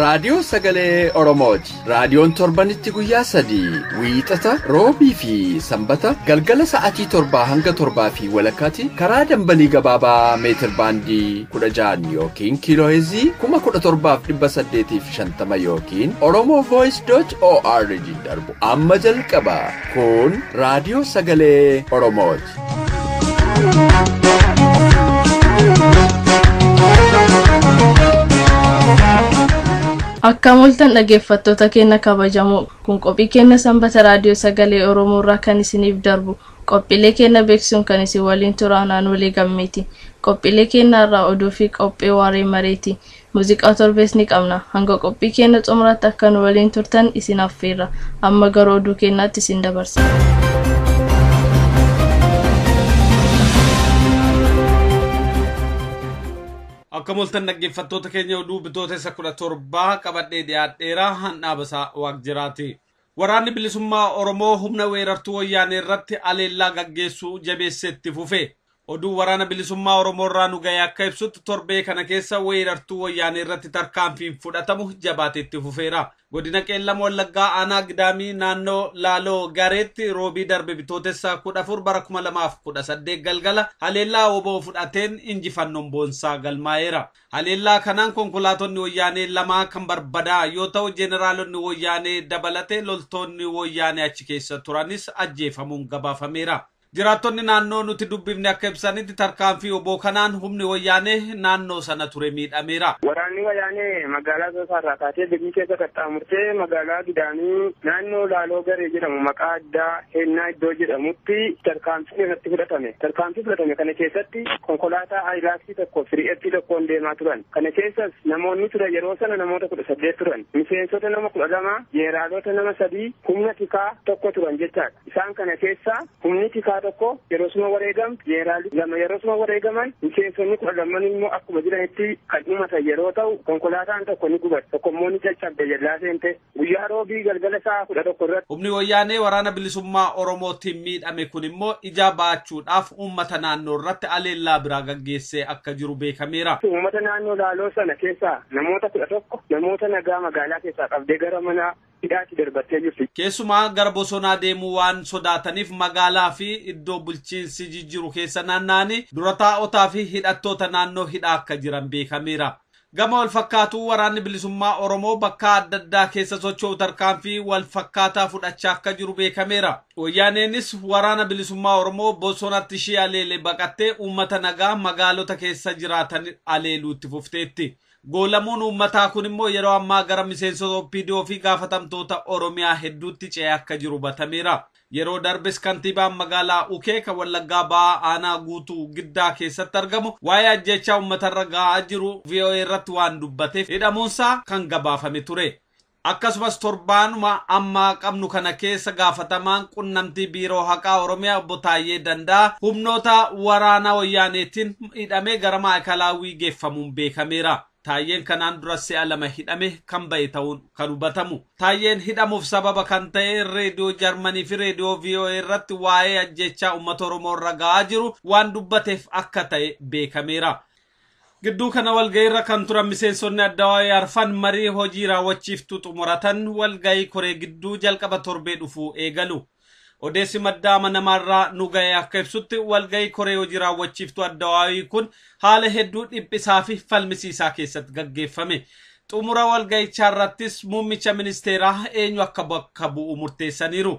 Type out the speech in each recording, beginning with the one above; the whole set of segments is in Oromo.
Raadiyoo Sagalee Oromooti. Raadiyoon torbanitti guyyaa 3 wiixata, roobii fi sanbata galgala sa'aatii 7 hanga 7:30 karaa dambalii gabaabaa meetir baandii 16 yookiin kiilooheezii 17,850 yookiin oromovoice.org darbu amma jalqaba. Kun Raadiyoo Sagalee Oromooti. Akka mul'atan dhaggeeffattoota keenya kabajamoo kun qophii keenya sanbata raadiyoo sagalee Oromoo irraa kan isiniif darbu qophiilee keenya beeksisuun kan isin waliin turan walii gammeeti. Qophiilee keenya irraa oduu fi qophii waaree mareeti. Muuziqaa torbees ni qabna. Hanga qophii keenya xumuraatti akka nu waliin turtan isin affeerra. Amma gara oduu keenyaatti isin dabarsa. Akka mul'atan dhaggeeffattoota keenya oduu bitootessa 17 qabadhee dhiyaadheera handhaabasaa Waaqjiraati. Waraanni bilisummaa Oromoo humna weerartuu wayyaanee irratti aleellaa gaggeessuu jabeesseetti fufe. Oduu waraana bilisummaa Oromoo irraa nu ga'e akka ibsutti torbee kana keessa weerartuu wayyaanee irratti tarkaanfiin fudhatamu jabaateetti fufeera. Godina Qeellam Wallaggaa aanaa Gidaamii naannoo Laaloo Gareetti roobii darbe bitootessa 14 bara 2018 galgala haleellaa oboo fudhateen injifannoon boonsaa galmaa'eera. Haleellaa kanaan konkolaatonni wayyaanee lama kan barbadaa yoo ta'u jeeneraalonni wayyaanee dabalatee loltoonni wayyaanee achi keessa turanis ajjeefamuun gabaafameera. Jiraattonni naannoo nuti dubbifne akka ibsanitti tarkaanfii oboo kanaan humni wayyaanee naannoo sana ture miidhameera. Waraanni wayyaanee magaalaa Asoosaa kaatee Begii keessa qaxxaamurtee magaalaa Gidaamii naannoo Laaloo Garee jedhamu maqaa addaa Hennaa iddoo jedhamutti tarkaanfii irratti fudhatame. Tarkaanfii fudhatame kana keessatti konkolaataa Aayilaaksii tokko firi'eetti tokkoon deemaa turan. Kana keessas namoonni turan yeroo sana namoota 18 turan. Miseensota nama 12, jeneraalota nama 3, humna tikaa tokko turan jechaadha. Isaan kana keessaa humni tikaa tokko yeroo wareegamu, jeneraalli lama yeroo wareegaman, miseensonni 12 immoo akkuma jiranitti kan dhumatan yeroo ta'u konkolaataan tokko ni gubate, tokko immoo ni caccabde jallaa seente. Guyyaa roobii galgala sa'a 11 irratti. Humni wayyaanee waraana bilisummaa Oromootiin miidhame kun immoo ija baachuudhaaf uummata naannoo irratti aleellaa biraa gaggeessee akka jiru beekameera. Uummata naannoo Laaloo sana keessaa namoota 11 namoota nagaa magaalaa keessaa qabdee gara mana hidhaatti darbattee jirti. Keessumaa gara bosonaa deemuu waan sodaataniif magaalaa fi iddoo bulchiinsi jijjiiru keessa naanna'anii dura taa'otaa fi hidhattoota naannoo hidhaa akka jiran beekameera. Gama wal fakkaatuu waraanni bilisummaa Oromoo bakka adda addaa keessa socho'u tarkaanfii wal fakkaataa fudhachaa akka jiru beekameera. Wayyaaneenis waraana bilisummaa Oromoo bosonatti ishee aleelee baqattee uummata nagaa magaalota keessa jiraatan aleeluutti fufteetti. Goolamuun uummataa kun immoo yeroo ammaa gara miseensota OPDO fi gaafatamtoota Oromiyaa hedduutti ce'ee akka jiru hubatameera. Yeroo darbes kantiibaan magaalaa Ukee kan Wallaggaa Ba'aa aanaa guutuu Giddaa keessatti argamu waa'ee ajjeechaa uummatarra ga'aa jiru VOA irratti waan dubbateef hidhamuunsaa kan gabaafame ture. Akkasumas torbaanuma ammaa qabnu kana keessa gaafatamaan qunnamtii biiroo haqaa Oromiyaa obbo Taayyee Danda'a humnoota waraanaa wayyaaneetiin hidhamee gara maakalaawii geeffamuun beekameera. Taayyeen kanaan dura si'a 2 hidhame kan ba'e ta'uun kan hubatamu. Taayyeen hidhamuuf sababa kan ta'e reediyoo Jarmanii fi reediyoo VOA irratti waa'ee ajjeechaa uummata Oromoo irra ga'aa jiru waan dubbateef akka ta'e beekameera. Gidduu kana walga'iirra kan turan miseensonni adda arfan marii hojii raawwachiiftuu xumuratan walga'ii koree gidduu jalqaba torbee dhufuu eegalu. Odeessi madda amanamaarraa nu ga'e akka ibsutti walga'ii koree hojii raawwachiiftuu addawaayii kun haala hedduu dhiphisaa fi falmisiisaa keessatti gaggeeffame. Xumura walga'ichaa irrattis muummicha ministeeraa eenyu akka bakka bu'u murteessaniiru.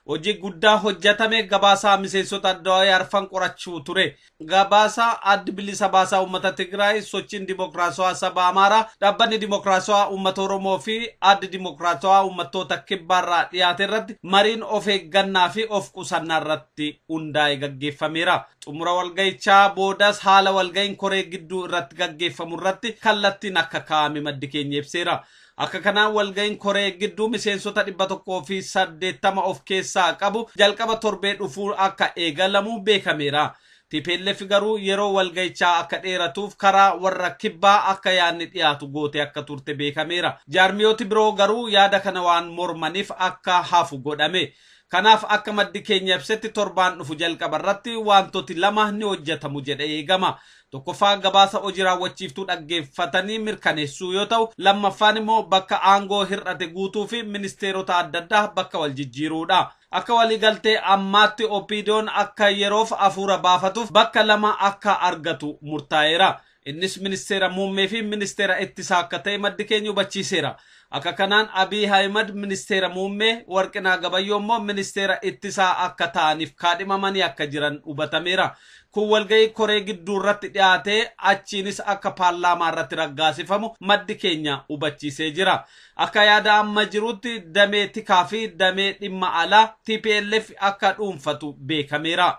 Hojii guddaa hojjetame gabaasaa miseensota addawaayii arfan qorachuu ture. Gabaasaa addi bilisa baasaa uummata Tigraay, sochiin dimokiraatawaa saba Amaaraa, dhaabbanni dimokiraatawaa uummata Oromoo fi addi dimokiraatawaa uummattoota kibbaarraa dhiyaate irratti mariin of eeggannaa fi of qusannaa irratti hundaa'e gaggeeffameera. Xumura walga'ichaa boodas haala walga'iin koree gidduu irratti gaggeeffamu irratti kallattiin akka kaa'ame maddi keenya ibseera. Akka kanaan walga'iin koree gidduu miseensota 180 of keessaa qabu jalqaba torbee dhufuu akka eegalamu beekameera. TPLF garuu yeroo walga'ichaa akka dheeratuuf karaa warra kibbaa akka yaadni dhiyaatu goote akka turte beekameera. Jaarmiyooti biroo garuu yaada kana waan mormaniif akka hafu godhame. Kanaaf akka maddi keenya ibsetti torbaan dhufu jalqaba irratti wantooti lama ni hojjetamu jedhee eegama. Tokkoffaa gabaasa hojii raawwachiiftuu dhaggeeffatanii mirkaneessuu yoo ta'u, lammaffaan immoo bakka aangoo hir'ate guutuu fi ministeerota adda addaa bakka wal jijjiiruudha. Akka waliigaltee ammaatti OPDO'n akka yeroof hafuura baafatuuf bakka lama akka argatu murtaa'eera. Innis ministeera muummee fi ministeera ittisaa akka ta'e maddi keenya hubachiiseera. Akka kanaan Abiy Ahimad ministeera muummee, Warqinaa Gabayyoo immoo ministeera ittisaa akka ta'aniif kaadhimamanii akka jiran hubatameera. Kun walgahii koree gidduu irratti dhiyaatee achiinis akka paarlaamaa irratti raggaasifamu maddi keenya hubachiisee jira. Akka yaada amma jirutti damee tikaa fi damee dhimma alaa TPLF akka dhuunfatu beekameera.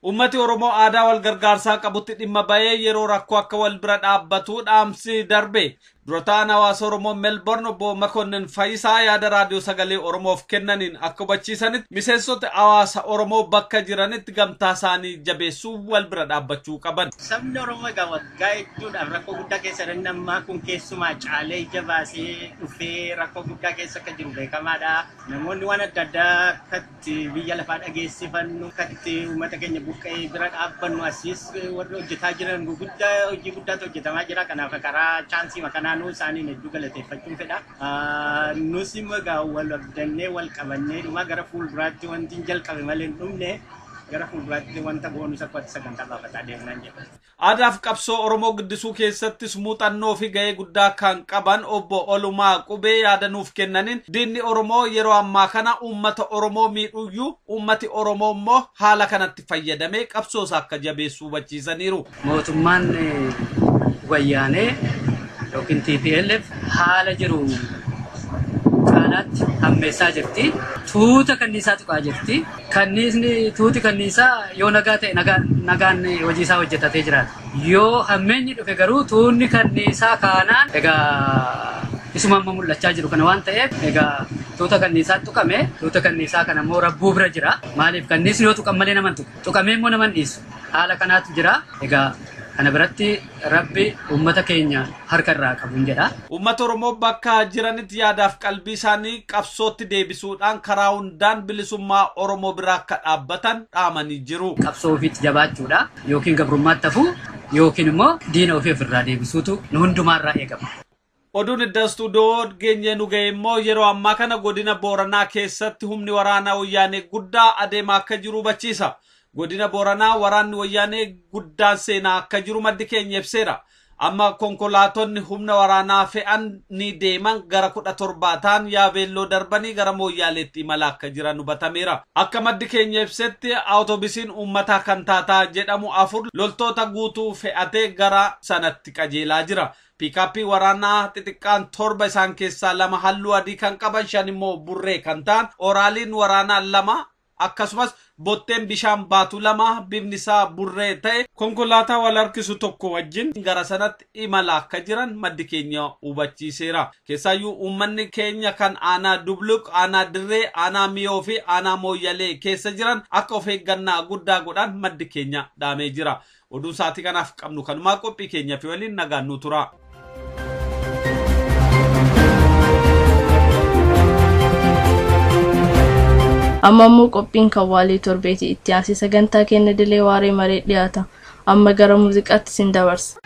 Ummati Oromoo aadaa wal gargaarsaa qabutti dhimma bahee yeroo rakkoo akka wal bira dhaabbatu dhaamsi darbe. Dura ta'an hawaasa Oromoo Melbourne obbo Makonnin Fayisaa yaada raadiyoo sagalee Oromoof kennaniin akka hubachiisanitti miseensota hawaasa Oromoo bakka jiranitti gamtaa isaanii jabeessuu wal bira dhaabbachuu qaban. Sabni Oromoo egaa waggaa hedduudhaaf rakkoo guddaa keessa dha. Ammaa kun keessumaa caalee ija baasee dhufee rakkoo guddaa keessa akka jiru beekamaadha. Namoonni waan adda addaa akkatti biyya lafaa dhageessifannu, akkatti uummata keenya buqqee bira dhaabbannu asiis warri hojjetaa jiran guguddaa hojii guddaatu hojjetamaa jira. Kanaaf karaa chaansii makanaa naannoo isaaniin hedduu galateeffachuun fedha. Nus immoo egaa wal abdannee wal qabannee dhuma gara fuulduraatti wanti hin jalqabe malee hin dhumne gara fuulduraatti wanta goonus akka sagantaa baafataa deemnaan jedha. Aadaaf qabsoo Oromoo guddisuu keessattis muuxannoo fi gahee guddaa kan qaban obbo Olumaa Qubee yaada nuuf kennaniin diinni Oromoo yeroo ammaa kana uummata Oromoo miidhuyyuu uummati Oromoo immoo haala kanatti fayyadamee qabsoo isaa akka jabeessu hubachiisaniiru. Mootummaan wayyaanee yookiin TPLF haala jiru caalaatti hammeessaa jirti. Tuuta kanniisaa tuqaa jirti. Kanniisni tuuti kanniisaa yoo nagaa ta'e nagaan hojii isaa hojjetatee jiraata. Yoo hammeenyi dhufe garuu tuunni kanniisaa kaanaan egaa isuma amma mul'achaa jiru kana waan ta'eef egaa tuuta kanniisaa tuqame tuuta kanniisaa kana immoo rabbuu bira jira. Maaliif kanniisni yoo tuqan malee nama hin tuqu. Tuqamee immoo nama hin dhiisu. Haala kanaatu jira. Egaa kana biratti rabbi uummata keenya harka irraa qabuun jedha. Uummata Oromoo bakka jiranitti yaadaaf qalbii isaanii qabsootti deebisuudhaan karaa hundaan bilisummaa Oromoo bira akka dhaabbatan dhaamanii jiru. Qabsoo ofiitti jabaachuudha yookiin gabrummaatti hafuu yookiin immoo diina ofii ofirraa deebisuutu nu hundumaarraa eegama. Oduun idda istuudiyoo geenyee nu ga'e immoo yeroo ammaa kana godina Booranaa keessatti humni waraanaa wayyaanee guddaa adeemaa akka jiru hubachiisa. Godina Booranaa waraanni wayyaanee guddaan seenaa akka jiru maddi keenya ibseera. Amma konkolaatonni humna waraanaa fe'an ni deeman gara 17 ta'an yaabeelloo darbanii gara Mooyyaaleetti imala akka jiran hubatameera. Akka maddi keenya ibsetti awutoobisiin uummataa kan taataa jedhamu 4 loltoota guutuu fe'atee gara sanatti qajeelaa jira. Piikaappii waraanaa xixiqqaan 7 isaan keessaa 2 halluu adii kan qaban 5 immoo burree kan ta'an oraaliin waraanaa 2 akkasumas botteen bishaan baatu 2 bifni isaa burree ta'e konkolaataa wal harkisu tokko wajjin gara sanatti imala akka jiran maddi keenya hubachiiseera. Keessaayyuu uummanni keenya kan aanaa Dubluq, aanaa Dirree, aanaa Miyoo fi aanaa Mooyyalee keessa jiran akka of eeggannaa guddaa godhan maddi keenya dhaamee jira. Oduun sa'aatii kanaaf qabnu kanumaa qophii keenya fi waliin nagaan nu tura. Amma immoo qophiin kan waalee torbeeti itti aansee sagantaa keenya dilee waaree maree dhiyaata. Amma gara muuziqaatti sin dabarsa.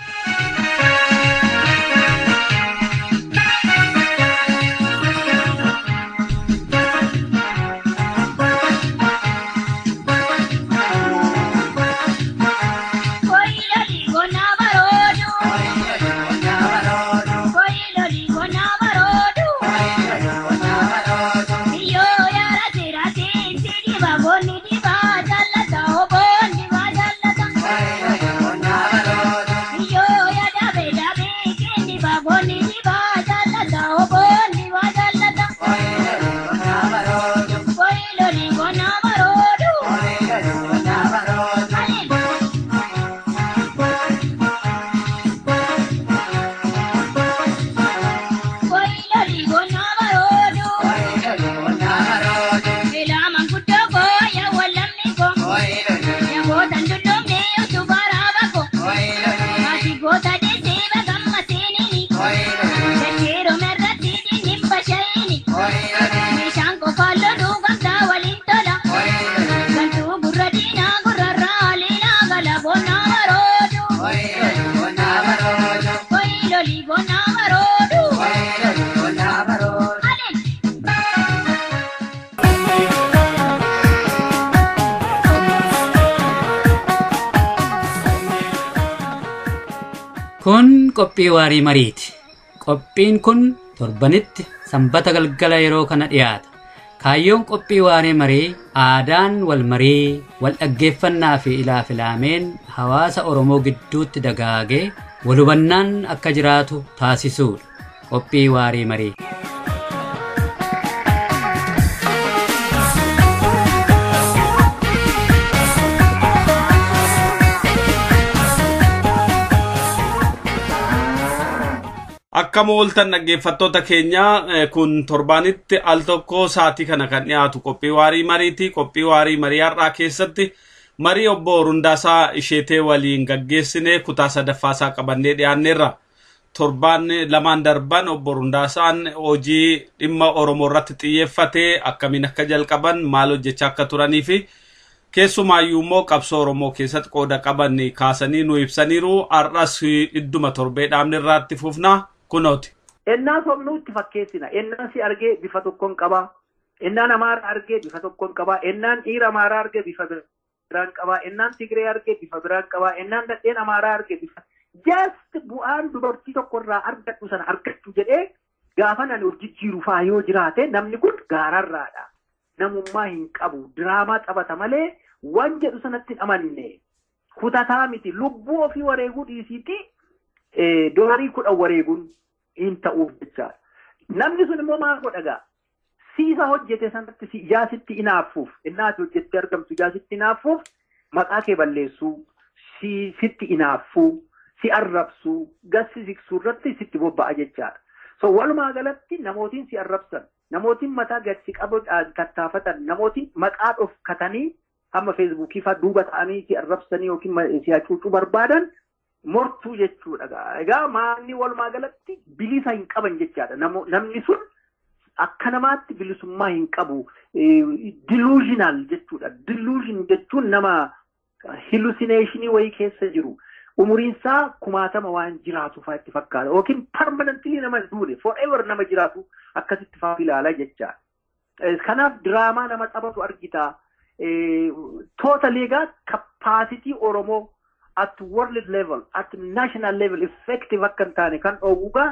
Yo Qophii waarii mariiti. Qophiin kun torbanitti sanbata galgala yeroo kana dhiyaata. Kaayyoon qophii waarii marii aadaan wal marii, wal dhaggeeffannaa fi ilaafilaameen hawaasa Oromoo gidduutti dagaagee wal hubannaan akka jiraatu taasisuudha. Qophii waarii marii. Akkam ooltan dhaggeeffattoota keenya, kun torbaanitti al tokko sa'aatii kana kan dhiyaatu qophii waarii mariiti. Qophii waarii marii har'aa keessatti marii obbo Rundaasaa Isheetee waliin gaggeessine kutaa sadaffaasaa qabannee dhiyaanneerra. Torbaan lamaan darban obbo Rundaasaan hojii dhimma Oromoo irratti xiyyeeffate akkamiin akka jalqaban, maal hojjechaa akka turanii fi keessumaayyuu immoo qabsoo Oromoo keessatti qooda qaban kaasanii nu ibsaniiru. Har'as idduma torbee dhaabne irraatti fufna, kunooti. Ennaa sobnuu itti fakkeessina. Ennaan si argee bifa tokkoon qabaa. Ennaan Amaara argee bifa tokkoon qabaa. Ennaan dhiira Amaaraa argee bifa biraan qabaa. Ennaan Tigree argee bifa biraan qabaa. Ennaan dadheen Amaaraa argee bifa. Just bu'aan dubartii tokkorraa argadhu sana argachuu jedhee gaafa nani of jijjiiru faa yoo jiraate, namni kun gaararraadha. Namummaa hin qabu. Diraamaa taphata malee waan jedhu sanatti hin amanne. Kutataa miti. Lubbuu ofii wareeguu dhiisiiti $10 wareeguun hin ta'uuf jechaadha. Namni sun immoo maal godha gaa? Siisa hojjete sanatti ijaasitti inaaffuuf, innaati hojjettee argamtu ijaasitti inaaffuuf maqaa kee balleessuu, sitti inaaffuu, si arrabsuu, gassi siqsuu irratti sitti bobba'a jechaadha. So walumaa galatti namootiin si arrabsan, namootiin mataa gad si qabuudhaan tattaafatan, namootiin maqaa dhofkatanii hamma Feesbuukii fa'aa duuba ta'anii si arrabsanii yookiin si hacuucuu barbaadan mortuu jechuudha. Egaa maanni walumaa galatti bilisa hin qaban jechaadha. Namni sun akka namaatti bilisummaa hin qabu. Delusional jechuudha. Delusion jechuun nama hallucinationii wayii keessa jiru. Umuriin isaa kumaatama waan jiraatu fa'aa itti fakkaata. Yookiin permanently nama duune, forever nama jiraatu akkasitti fa'aa ilaala jechaadha. Kanaaf diraamaa nama taphatu argita. Totally egaa capacity Oromoo at world level, at national level effective akka hin taane kan dhoowwugaa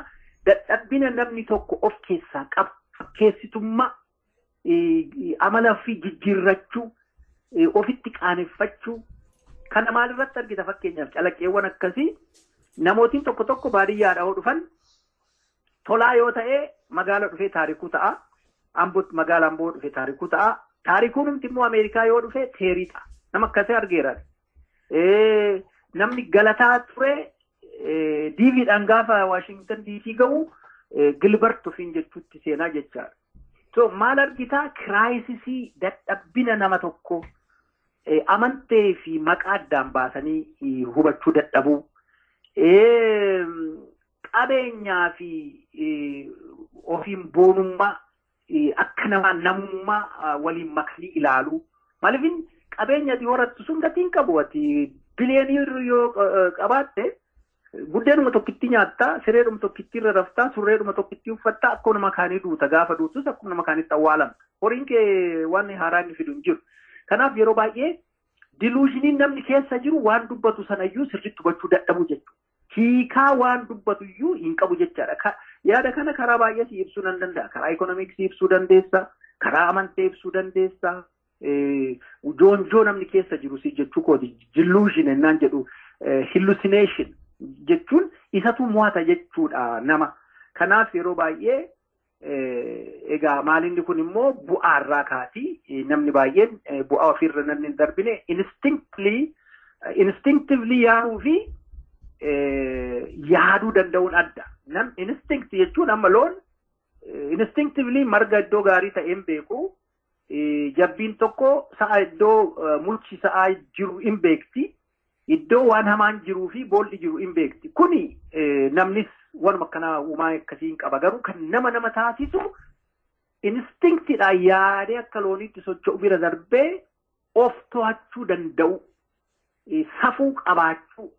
dadhabbina namni tokko of keessaa qabu. Fakkeessitummaa, amala fi jijjiirrachuu, ofitti qaaneffachuu. Kana maalirratti argita? Fakkeenyaaf calaqqeewwan akkasii namootiin tokko tokko baadiyyaadhaa yoo dhufan, Tolaa yoo ta'e magaala dhufee Taarikuu ta'a. Amboo, magaala Amboo dhufee Taarikuu ta'a. Taarikuun humti immoo Ameerikaa yoo dhufe Teerii ta'a. Nama akkasii argeera. Namni Galataa ture DVdhaan gaafa Waashingtan DC ga'u Gilbert ofiin jechuutti seenaa jechaadha. So maal argitaa? Crisisii dadhabbina nama tokko, amantee fi maqaa addaan baasanii hubachuu dadhabuu, qabeenyaa fi ofiin boonummaa, akka namaa namummaa waliin makanii ilaaluu. Maaliifin qabeenya ati horattu sun gatii hin qabu. Ati biliyeenii yoo qabaatte buddeenuma tokkitti nyaattaa, sireedhuma tokkitti irra raftaa, surreedhuma tokkitti uffattaa, akkuma nama kaanii duuta. Gaafa duutus akkuma nama kaanitti awwaalamta. Horiin kee waan haaraa inni fidu hin jiru. Kanaaf yeroo baay'ee delusioniin namni keessa jiru waan dubbatu sanayyuu sirriitti hubachuu dadhabuu jechuudha. Hiikaa waan dubbatu iyyuu hin qabu jechaadha. Yaada kana karaa baay'ee si ibsuu nan danda'a. Karaa ikoonomiksii ibsuu dandeessa. Karaa amantee ibsuu dandeessa. Joonjoo namni keessa jiru si jechuu kooti. Delusion ennaan jedhu, hallucination jechuun isatu mo'ata jechuudha nama. Kanaaf yeroo baay'ee egaa maalinni kun immoo bu'aarraa kaati. Namni baay'een bu'aa ofiirra namni hin darbine instinctively yaaduu fi yaaduu danda'uun adda. Nam instinct jechuun amma loon instinctively marga iddoo gaarii ta'een beeku. Jabbiin tokko sa'a iddoo mulchi sa'aa jiru hin beekti. Iddoo waan hamaan jiruu fi boolli jiru hin beekti. Kuni namnis wanuma akkanaa uumaa akkasii hin qaba. Garuu kan nama nama taasisu instinctidhaan yaadee akka looniitti socho'u bira darbee of to'achuu danda'u, safuu qabaachuu,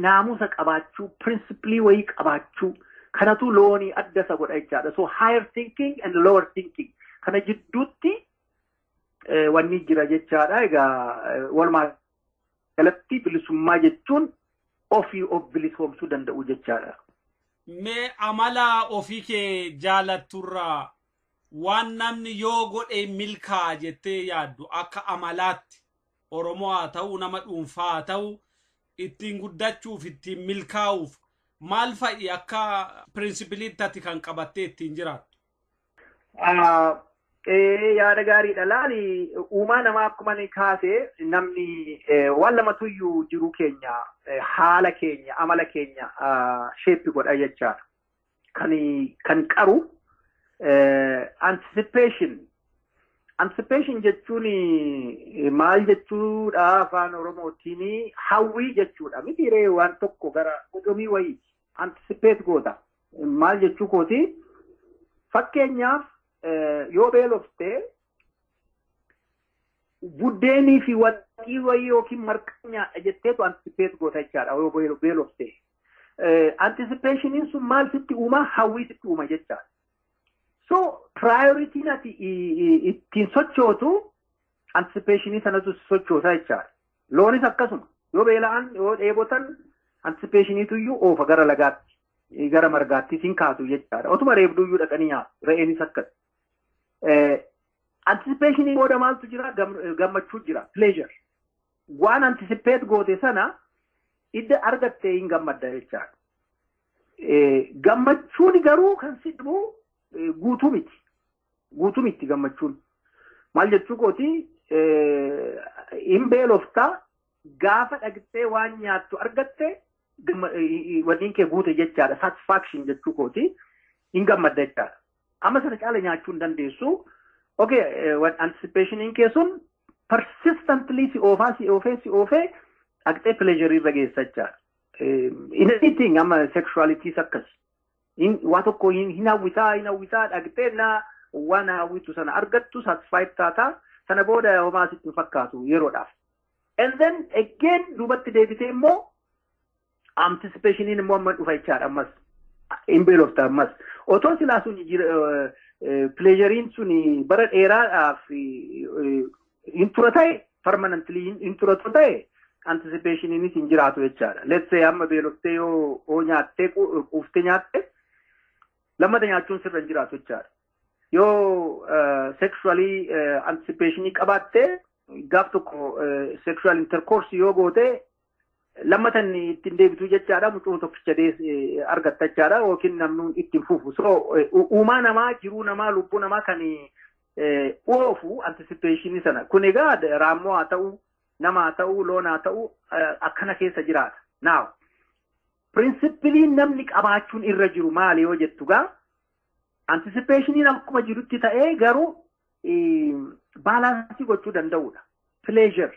naamusa qabaachuu, principlii wayii qabaachuu, kanatu loonii adda isa godha jechaadha. So higher thinking and lower thinking kana jidduutti wanni jira jechaadha. Egaa walumaa galatti bilisummaa jechuun Ofii of bilisoomsuu danda'u jechaadha. Mee amala ofii kee jaalatturraa waan namni yoo godhe milkaa jettee yaaddu akka amalaatti Oromoo haa ta'u, nama dhuunfaa haa ta'u, ittiin guddachuuf, ittiin milkaa'uuf maal fa'i akka principleiitti ati kan qabattee ittiin jiraattu? Yaada gaariidha. Laali, uumaa namaa akkuma ni kaase, namni waan lamatuyyuu jiruu keenya, haala keenya, amala keenya shape godha jechaadha. Kan qaru anticipation. Anticipation jechuun maal jechuudha afaan Oromootiin? Hawwii jechuudha. Miti ree? Waan tokko gara qodomii wayii anticipate goota. Maal jechuu kooti? Fakkeenyaaf, yoo beeloftee buddeenii fi waxii wayii yookiin marqaa nyaadha jetteetu anticipate goota jechaadha yoo beeloftee. Anticipationiin sun maal sitti uuma? Hawwii sitti uuma jechaadha. So priorityin ati ittiin sochootu anticipationii sanatu sochoosa jechaadha. Loonis akkasuma, yoo beela'an, yoo dheebotan, anticipationiitu iyyuu oofa gara lagaatti, gara margaatti siin kaasu jechaadha. Otuma reebduyyuu dhaqanii nyaatu. Re'eenis akkas. Anticipationii booda maaltu jira? Gammachuu jira. Pleasure. Waan anticipate goote sana idda argattee hin gammadda jechaadha. Gammachuun garuu kan si dhibu guutuu miti. Guutuu miti gammachuun. Maal jechuu kooti? Hin beeloftaa, gaafa dhaqxee waan nyaattu argatte wanniin kee guute jechaadha. Satisfaction jechuu kooti. Hin gammadda jechaadha. Amma sana caala nyaachuu hin dandeessu. Okay, anticipationiin kee sun persistently si oofaa, si oofee, si oofee dhaqxee pleasure irra geessa jechaadha. In anything, amma sexualities akkas. Waa tokko hin hawwisaa, hin hawwisaa, dhaqxee na waan hawwitu sana argattu, satisfied taataa, sana booda homaa sitti hin fakkaatu yeroodhaaf. And then again duubatti deebitee immoo anticipationiin immoo amma dhufa jechaadha ammas. Hin beelofta ammas. Otoo silaa sun pleasureiin sun bara dheeraadhaaf hin tura ta'e, permanently hin turatu ta'e, anticipationiinis hin jiraatu jechaadha. Let's say amma beeloftee yoo nyaattee quuftee nyaatte, lammata nyaachuun sirra hin jiraatu jechaadha. Yoo sexually anticipationii qabaatte, gaaf tokko sexual intercourse yoo goote, lammatan ittiin deebitu jechaadha. Mucuma tokkicha argatta jechaadha, yookiin namni ittiin fufu. So uumaa namaa, jiruu namaa, lubbuu namaa kan oofu anticipationii sana. Kun egaa raammoo haa ta'u, nama haa ta'u, loon haa ta'u, akkana keessa jiraata. Now, principleiin namni qabaachuun irra jiru maali yoo jettu gaa, anticipationiin akkuma jirutti ta'ee garuu balance gochuu danda'udha. Pleasure.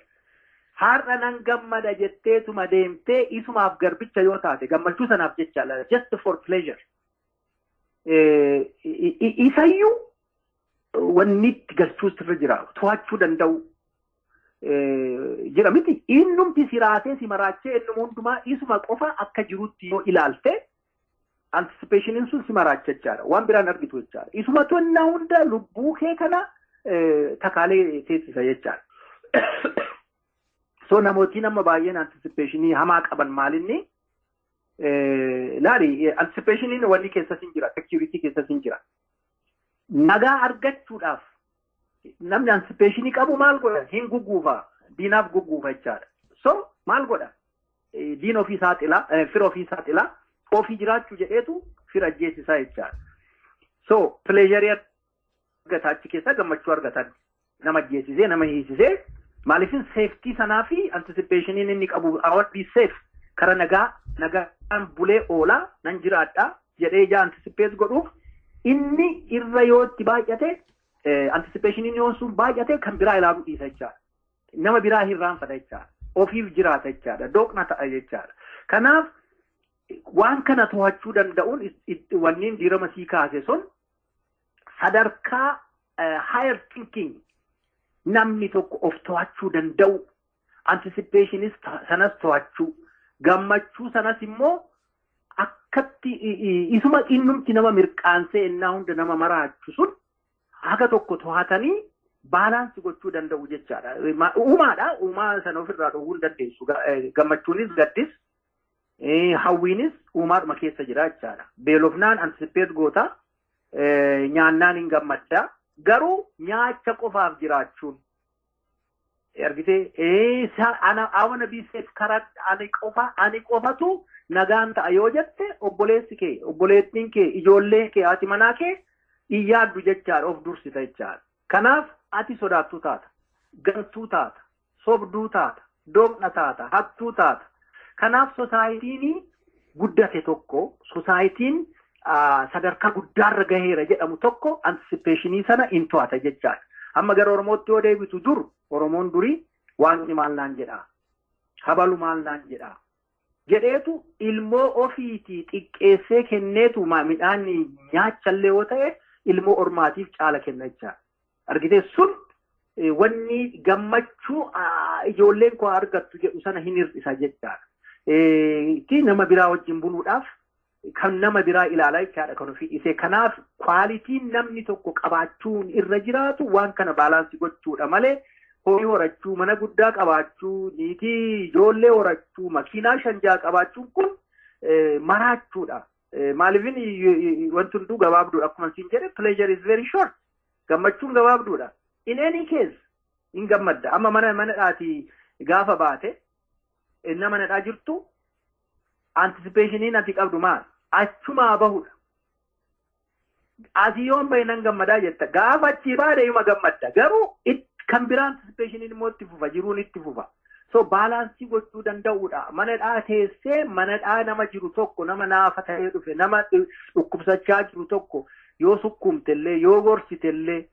Har'a nan gammada jetteetuma deemtee isumaaf garbicha yoo taate, gammachuu sanaaf jecha, just for pleasure. Isayyuu wanni itti galchuu sirra jira, to'achuu danda'u jira miti. Innumti si raasee si maraachee, innuma hundumaa isuma qofa akka jirutti yoo ilaalte, anticipationiin sun si maraacha jechaadha. Waan biraan argitu jechaadha. Isuma tonnaa hunda lubbuu kee kana takaalee teessisa jechaadha. So namootiin amma baay'een anticipationii hamaa qaban maalinni? Laali, anticipationiin wanni keessas hin jira, security keessas hin jira. Nagaa argachuudhaaf namni anticipationii qabu maal godha? Hin gugguufa, diinaaf gugguufa jechaadha. So maal godha? Diina ofii saaxila, fira ofii saaxila, ofii jiraachuu jedheetu fira ajjeesisaa jechaadha. So pleasure argata achi keessaa, gammachuu argatan, nama ajjeesisee, nama hiisisee. Maaliifin safety sanaa fi anticipationiin inni qabu, I want be safe, kara nagaa nagaan bulee oolaa nan jiraadha jedhee ijaa anticipate godhuuf, inni irra yoo itti baay'ate, anticipationiin yoo sun baay'ate, kan biraa ilaaluu dhiisa jechaadha. Nama biraa hirraanfata jechaadha. Ofiif jiraata jechaadha. Doqna ta'a jechaadha. Kanaaf waan kana to'achuu danda'uun, wanniin diirama sii kaase sun, sadarkaa higher thinking namni tokko of to'achuu danda'u, anticipationis sanas to'achuu, gammachuu sanas immoo akkatti isuma innumti nama mirqaansee innaa hunda nama maraachu sun haga tokko to'atanii balance gochuu danda'u jechaadha. Uumaadha. Uumaa sana ofirraa dhowwuu hin dandeessu. Gammachuunis gaddis Hawwiinis uumaadhuma keessa jira jechaadha. Beelofnaan anticipate goota, nyaannaan hin gammadda. Garuu nyaacha qofaaf jiraachuun argitee I wanna be safe karaa ani qofatu nagaan ta'a yoo jette obboleessi kee, obboleettiin kee, ijoolleen kee, haati manaa kee iyyaaddu jechaadha, of dursita jechaadha. Kanaaf ati sodaattuu taata, gantuu taata, sobduu taata, doqna taata, hattuu taata. Kanaaf societyn guddate tokko, societyn sadarkaa guddaarra gaheera jedhamu tokko anticipationii sana in to'ata jechaadha. Amma gara Oromootti yoo deebitu dur Oromoon durii waaqni maal naan jedhaa, habalu maal naan jedhaa jedheetu ilmoo ofiitii xiqqeessee kenneetu midhaan nyaachallee yoo ta'e ilmoo ormaatiif caala kenna jechaadha. Argitee sun wanni gammachuu ijoolleen koo argattu jedhu sana hin hir'isa jechaadha. Ti nama biraa wajjin buluudhaaf kan nama biraa ilaalaa jechaadha kan ofii dhiisee. Kanaaf qualityn namni tokko qabaachuun irra jiraatu waan kana balance gochuudha malee horii horachuu, mana guddaa qabaachuu, niitii ijoollee horachuu, makiinaa 5-6 qabaachuun kun maraachuudha. Maaliifin wanti hunduu gabaabduudha akkuma siin jedhe, pleasure is very short. Gammachuun gabaabduudha. In any case hin gammadda. Amma mana manadhaatii gaafa baate inna manadhaa jirtu anticipationiin ati qabdu maal? Achumaa bahudha. Asii yoon bahe nan gammadaa jetta. Gaafa achii baate ima gammadda. Garuu kan biraa anticipationiin immoo itti fufa, jiruun itti fufa. So balance gochuu danda'uudha. Manadhaa teessee manadhaa nama jiru tokko, nama naafa ta'ee dhufe, nama dhukkubsachaa jiru tokko yoo sukkuumtellee, yoo gorsitellee,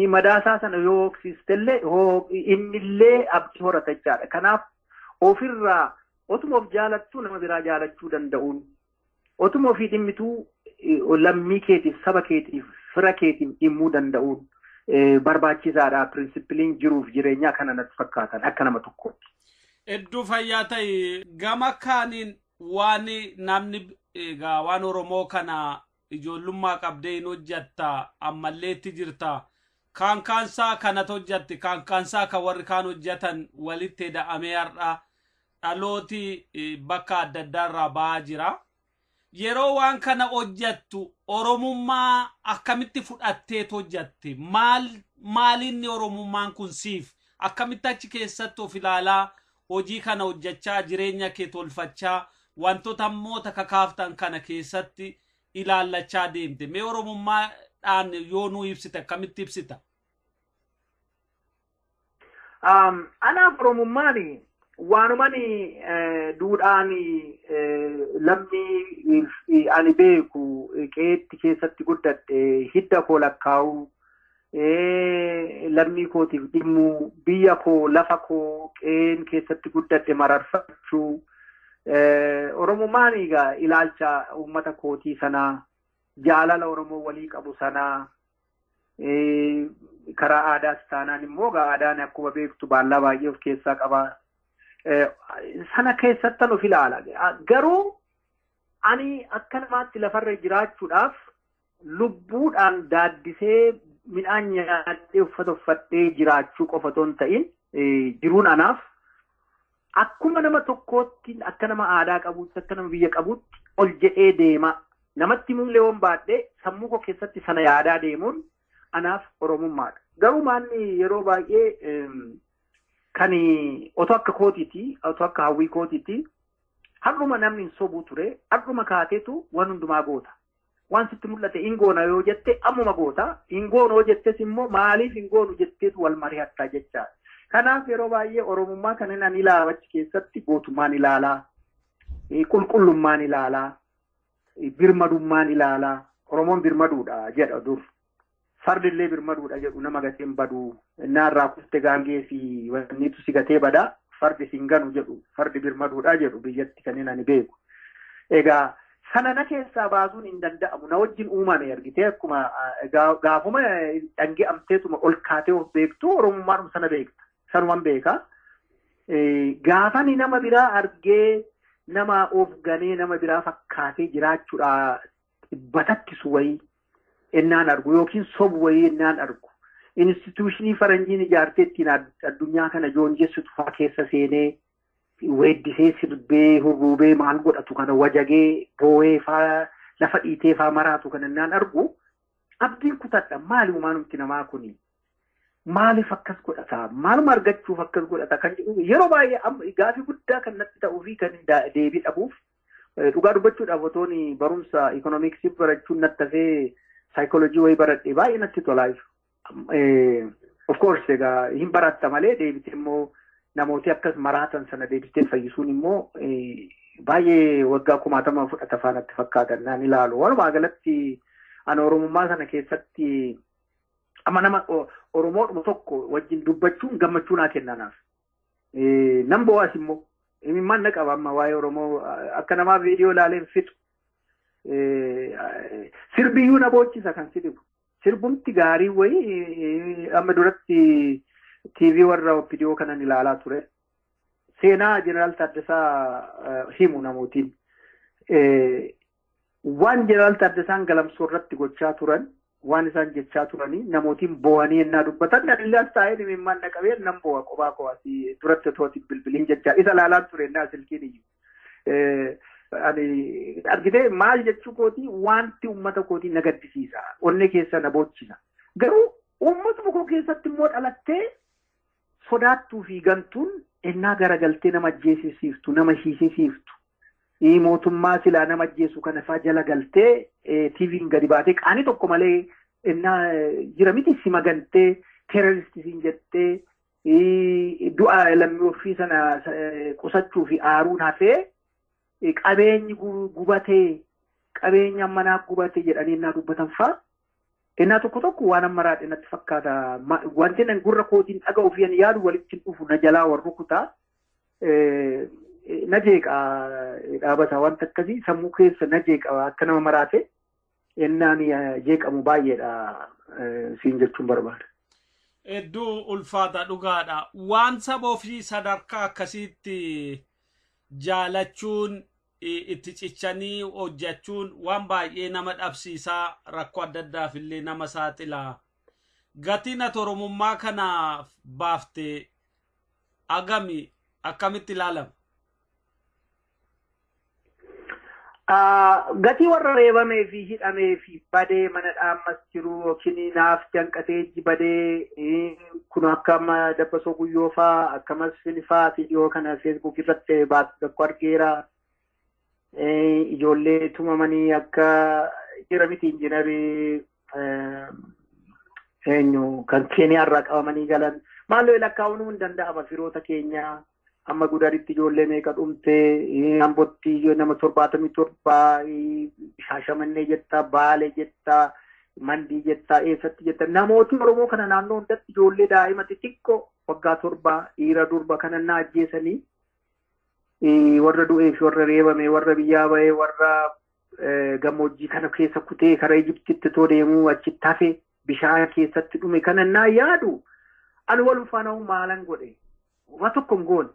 madaasaa sana yoo hooksiistellee innillee abdii horata jechaadha. Kanaaf ofirraa otuma of jaalattuu nama biraa jaalachuu danda'uun, otuma ofii dhimmituu lammii keetiif, saba keetiif, fira keetiif dhimmuu danda'uun barbaachisaadha. Principleiin jiruuf jireenyaa kana natti fakkaatan akka nama tokkootti. Hedduu fayyaa ta'e. Gama kaaniin waan namni egaa waan Oromoo kana ijoollummaa qabdee hin hojjatta, ammallee itti jirta. Kaan kaansaa kanatu hojjatte, kaan kaansaa kan warri kaan hojjatan walitti hidhamee har'a dhalooti bakka adda addaarraa ba'aa jira. Yeroo waan kana hojjattu Oromummaa akkamitti fudhatteet hojjatte? Maal maalinni Oromummaan kun siif? Akkamitti achi keessatti of ilaalaa hojii kana hojjachaa jireenya kee tolfachaa wantoota ammoota kakaaftan kana keessatti ilaallachaa deemte? Mee Oromummaadhaan yoo nuu ibsite akkamitti ibsita? Anaaf Oromummaan waanuman duudhaan lammii ani beeku, qeetti keessatti guddadhe, hidda koo lakkaa'uu, lammii kootiif dhimmuu, biyya koo, lafa koo, qe'een keessatti guddadhe mararfachuu. Oromummaan egaa ilaalcha uummata kootii sanaa, jaalala Oromoo walii qabu sanaa, karaa aadaas taanaan immoo aadaan akkuma beektu baallaa baay'ee of keessaa qaba. Sana keessattan of ilaala. Garuu ani akka namaatti lafarra jiraachuudhaaf lubbuudhaan daaddisee midhaan nyaadhee uffata uffadhee jiraachuu qofa otoo hin ta'in jiruun anaaf akkuma nama tokkootti, akka nama aadaa qabuutti, akka nama biyya qabuutti ol jedhee deema. Namatti mullee yoon baadhee sammuu koo keessatti sana yaadaa deemuun anaaf Oromummaadha. Garuu maanni yeroo baay'ee kan otoo akka kootiiti, otoo akka hawwii kootiiti, har'uma namni hin sobuu ture, har'uma kaateetu waan hundumaa goota. Waan sitti mul'ate hin goona yoo jette ammuma goota, hin goonu yoo jettes immoo maaliif hin goonu jetteetu wal mari'attaa jechaadha. Kanaaf yeroo baay'ee Oromummaa kan inni ilaalu achi keessatti gootummaan ilaalaa, qulqullummaan ilaalaa, birmadummaan ilaalaa. Oromoon birmaduudha jedha dur. Fardillee birmaduudha jedhu, nama gateen badu. Innaarraa kufte gaangee fi wanniitu si gatee bada, fardi sin ganu jedhu, fardi birmaduudha jedhu biyyatti kan inni beeku. Egaa sana na keessaa baasuun hin danda'amu. Na wajjin uumame argitee akkuma gaafuma dhangi'amteetuma ol kaatee of beektu Oromummaadhuma sana beekta. Sanuman beeka. Gaafani nama biraa argee nama of ganee nama biraa fakkaatee jiraachuudha batakkisu wayii ennaan argu yookiin sobu wayii ennaan argu. Institutionii faranjiin ijaartee ittiin addunyaa kana joonjessitu fa'aa keessa seenee weeddisee sirbee hurruubee maal godhatu kana wajagee boo'ee faa lafa dhiitee faa maraatu kana naan argu abdiin kutadha. Maali umaanumti namaa kuni? Maaliif akkas godhata? Maaluma argachuuf akkas godhata? Kan jedhu yeroo baay'ee gaafii guddaa kan natti ta'uu fi kan deebii dhabuuf dhugaa dubbachuudhaaf otoon barumsa ikoonomiksii barachuun natti hafee saayikooloojii wayii baradhe baay'ee natti tolaa. Of course egaa hin baratta malee deebitee immoo namooti akkas maraatan sana deebitee fayyisuun immoo baay'ee waggaa 10,000 fudhata faanatti fakkaatan naan ilaalu. Walumaa galatti ani Oromummaa sana keessatti amma nama Oromoodhuma tokko wajjin dubbachuun gammachuu naa kennanaaf. Nan bo'aas immoo imimmaan na qaba amma waa'ee Oromoo akka namaa viidiyoo ilaaleen fixu. Sirbiyyuu na boochisa kan si dhibu. Sirbumti gaarii wayii amma duratti TV warra OPDO kanan ilaalaa ture. Seenaa Jeneraal Taaddasaa himu namootiin. Waan Jeneraal Taaddasaan galamsoo irratti gochaa turan, waan isaan jechaa turanii namootiin boo'anii ennaa dubbatan anillee as taa'ee imimmaan na qabee nan boo'a kophaa koo asii duratti otoo asiin bilbiliin jechaa isa ilaalaa ture ennaa silkiin iyyuu. Ani argitee maal jechuu kootii wanti uummata kootii na gaddisiisa, onnee keessa na boochisa. Garuu uummatuma koo keessatti immoo dhalattee sodaattuu fi gantuun ennaa garagaltee nama ajjeesisiiftu, nama hiisisiiftu. Mootummaa silaa nama ajjeesu kana faa jala galtee TV'n gadi baatee qaanii tokko malee ennaa jira miti si magantee teeroristisiin jettee du'a lammii ofii sana qusachuu fi aaruun hafee qabeenyi gubatee qabeenya manaa gubatee jedhanii ennaa dubbatan faa ennaa tokko tokko waan amma raadhe natti fakkaata. Wanti nan gurra kootiin dhaga'uu fi yaadu walitti dhufu na jalaa warru kutaa. Na jeeqa dhaabata wanta akkasii sammuu keessa na jeeqa akka nama maraate ennaan jeeqamu baay'eedha siin jechuun barbaada. Hedduu ulfaata dhugaadha. Waan saba ofii sadarkaa akkasiitti jaalachuun itti cichanii hojjechuun waan baay'ee nama dhabsiisaa rakkoo adda addaaf illee nama saaxila. Gatiin ati Oromummaa kanaaf baafte agami akkamitti ilaalama? Gatii warra reebamee fi hidhamee fi badee mana dhaammas jiru yookiin naaf janqatee badee kun akka amma Dabbasoo Guyyoo faa akkamas Finfaa fi dhiyoo kana Facebook irratti baatu tokko argeera. Ijoollee tumamanii akka jira miti injiinarii eenyu kan Keeniyaa irraa qabamanii galan maaloo lakkaa'uun hin danda'ama firoota keenyaa. Amma Gudaritti ijoollee meeqa dhumtee, Ambotti nama 77, Shaashamannee jettaa, Baalee jettaa, Mandii jettaa, eessatti jettaa. Namooti Oromoo kana naannoo hundatti ijoollee daa'ima xixiqqoo waggaa 7 dhiira durba kana na ajjeesanii warra du'ee fi warra reebame, warra biyyaa ba'ee, warra gammoojjii kana keessa kutee karaa Ijiptitti too deemuu achitti hafe bishaan keessatti dhume kana naa yaadu ani walum faana maalan godhe waa tokko hin goone.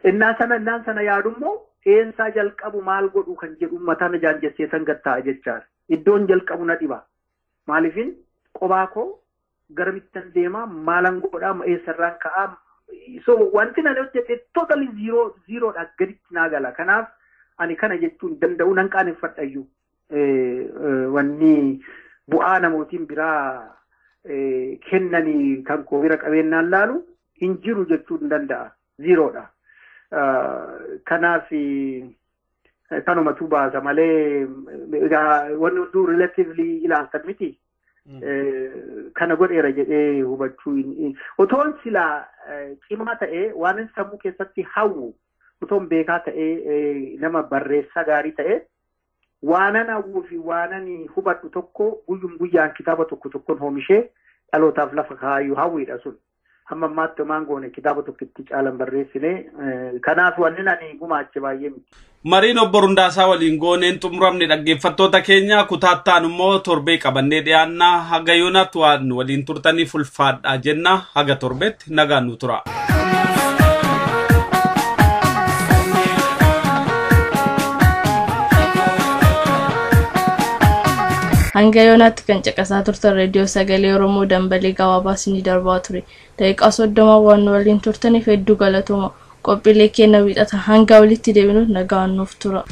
Innaan sana yaadummoo eensaa jalqabu maal godhu kan jedhu mataa na jaanjessee san gattaa'a jechaadha. Iddoon jalqabu na dhiba. Maaliifin qobaa koo garamittan deemaa maalan godhaa eessarraan ka'aa. So wanti nani hojjete totally zeroodha gaditti naa gala. Kanaaf ani kana jechuun danda'u nan qaaneffadha iyyuu. Wanni bu'aa namootiin biraa kennanii kan koo bira qabeennaan laalu hin jiru jechuu hin danda'a. Zeroodha. Kanaaf kanumatu baasa malee wanni hunduu relatively ilaaltan miti. Kana godheera jedhee hubachuu otoon silaa cimaa ta'ee waan sammuu keessatti hawwu otoon beekaa ta'ee nama barreessaa gaarii ta'ee waanan hawwuu fi waanan hubadhu tokko guyyum guyyaan kitaaba tokko tokkoon oomishee dhalootaaf lafa kaayyuu hawwiidha sun. Hamma ammaatti homaan goone kitaaba tokkotti caalan barreessine kanaaf wanni ani gumaache baay'ee miti. Mariin obbo Rundaasaa waliin gooneen xumuramne dhaggeeffattoota keenya kutaattaan immoo torbee qabannee dhiyaannaa haga yoonaatti waan waliin turtaniif ulfaadhaa jenna haga torbeetti nagaan nu tura. Hanga yoonaatti kan caqasaa turtan reediyoo sagalee Oromoo dambalee gabaabaa isinii darbaa ture. Daqiiqaa 30 waan waliin turtaniif hedduu galatooma. Qophiilee keenya wiixata hanga walitti deebinu nagaan nuuf tura.